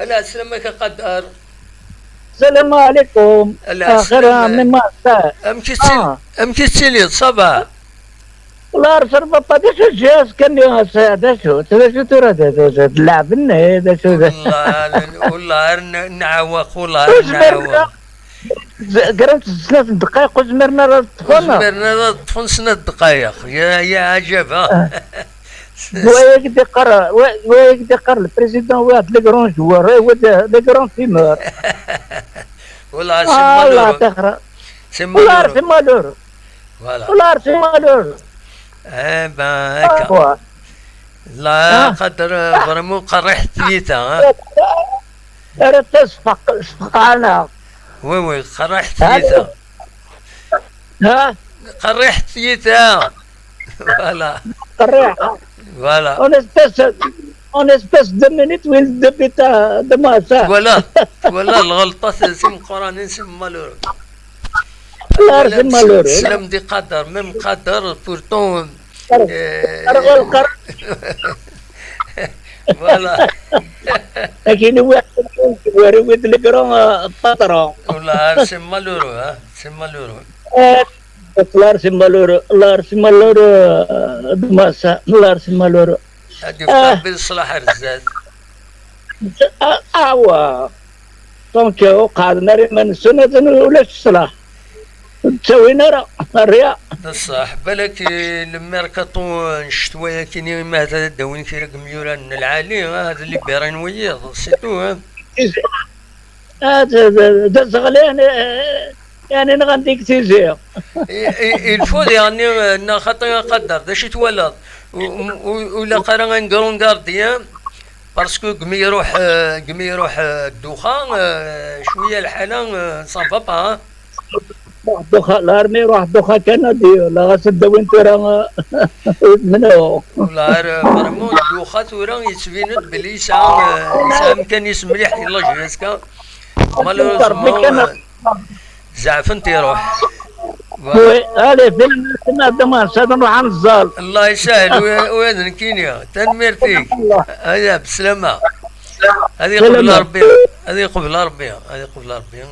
لا سلامك قدر. السلام عليكم. لا. اخر سلام. من ما امشي تسيل. امشي تسيلي ça va؟ والله رسل بابا داش الجهاز كان هذا شو هذا شو ترى تلعب لنا هذا شو. والله والله نعوق، والله نعوق. قربت 3 دقائق وزمرنا طفلنا. زمرنا طفن سنة دقائق، يا عجب ها. وياك قرا وياك قرا ال président واحد les grands joueurs هو les grands fumeurs. والله c'est الله malheureux. تخرا. c'est والله malheureux. c'est malheureux. voilà. والله c'est malheureux. eh ben هكا لا قدر vraiment قرحت ليتا ها. راه تصفق صفقانا. oui oui، قرحت ليتا. ها. قرحت ليتا، voilà. قريح. voilà. en espace 2 minutes وين دبي تاع دماسة. voilà voilà، الغلطة c'est قرانين، c'est malheureux. لا c'est malheureux. سلام دي قدر même قدر pourtant. القر. voilà. لكن واحد وريد le grand patron. والله c'est malheureux ها، c'est malheureux. الله c'est malheureux، الله c'est malheureux دماسة، الله c'est malheureux. هادي آه. بالصلاح الرزاز. اوا donc وقع ناري من السنة ولا الصلاح تسوينا راه الرياء. بصح بالك الميركاتو الشتوية كاين ما هذا داوين كي ميوران العالي هذا اللي بيرين ويض c'est tout. هذا زغلان يعني نغنديك تيزي. il faut يعني خاطر قدر داش يتولد ولا قرا un grand gardien parce que قمي يروح الدخان شويه الحاله ça va pas. الدخان l'armée يروح الدخان كندي لا غاسد وين ترى منو. والله vraiment الدوخه تورا يتبيند بلي يسعى mécanisme مليح la JSK، malheureusement زعفنت يروح. oui allez فيلم دمان نروح عند الزال. الله يسهل وين كينيا تنمير فيك، هيا بسلامة. هذه قبل ربي، هذه قبل ربي، هذه قبل ربي.